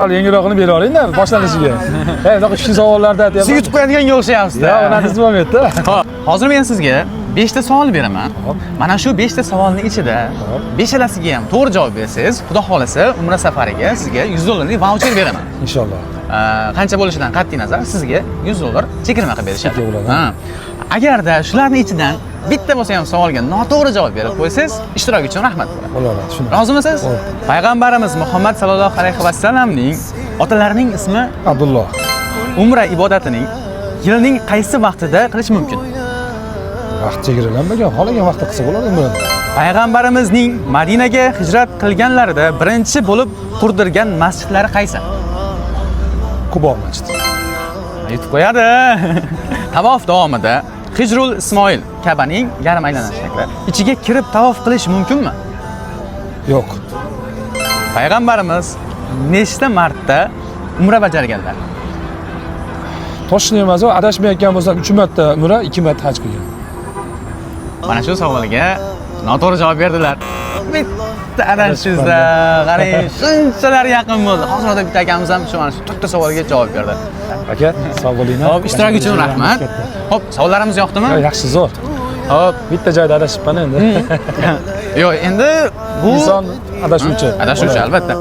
Hali yengilroqini berib yuboringlar boshlanishiga. Hey, bunaqa kuchli savollarda Siz aytyapman. yutib qo'yadiganga o'xshayapsiz. Yo'q, unaqa bo'lmaydi-da. Xo'p, hozir men sizga 5 ta savol beraman. Hop. Mana shu 5 ta savolning ichida Hop. beshalasiga ham to'g'ri javob bersangiz, Xudo xolasa Umra safariga sizga 100 dollarlik vaucher beraman. Inshaalloh. Qancha bo'lishidan qat'iy nazar sizga 100 dollar chegirma qilib berishadi. Chegirma bo'ladi. Ha. Agarda shularning ichidan bitta bo'lsa ham savolga noto'g'ri javob berib qo'ysangiz, ishtirok uchun rahmat bo'ladi. Bo'ladi, tushundim. Rozimisiz? Xo'p. Payg'ambarimiz Muhammad sallallohu alayhi vasallamning otalarining ismi? Abdulloh. Umra ibodatining yilning qaysi vaqtida qilish mumkin? Vaqt chegaralanmagan, xohlagan vaqtda qilsa bo'ladi umrani. Payg'ambarimizning Madinaga hijrat qilganlarida birinchi bo'lib qurdirgan masjidlari qaysi? Qubo masjidi. Yutib qo'yadi. Tavof davomida Hijrul Ismoil, Ka'baning yarim aylana shakli ichiga kirib tavof qilish mumkinmi? Yo'q. Payg'ambarimiz nechta marta umra bajarganlar? Точно emas, adashmayotgan bo'lsam 3 marta umra, 2 marta haj qilgan. Mana shu savolga noto'g'ri javob berdilar. Bitta adashishda qarang, shunchalar yaqin bo'ldi. Hozir bitta akamiz ham shu mana shu to'rtta savolga javob berdi. Aka, sog' bo'linglar. Xo'p, ishtirok uchun rahmat. Xo'p, savollarimiz yoqdimi? Yaxshi, zo'r. Xo'p, Bitta joyda adashibman endi. Yo'q, endi bu Inson adashuvchi. Adashuvchi, albatta.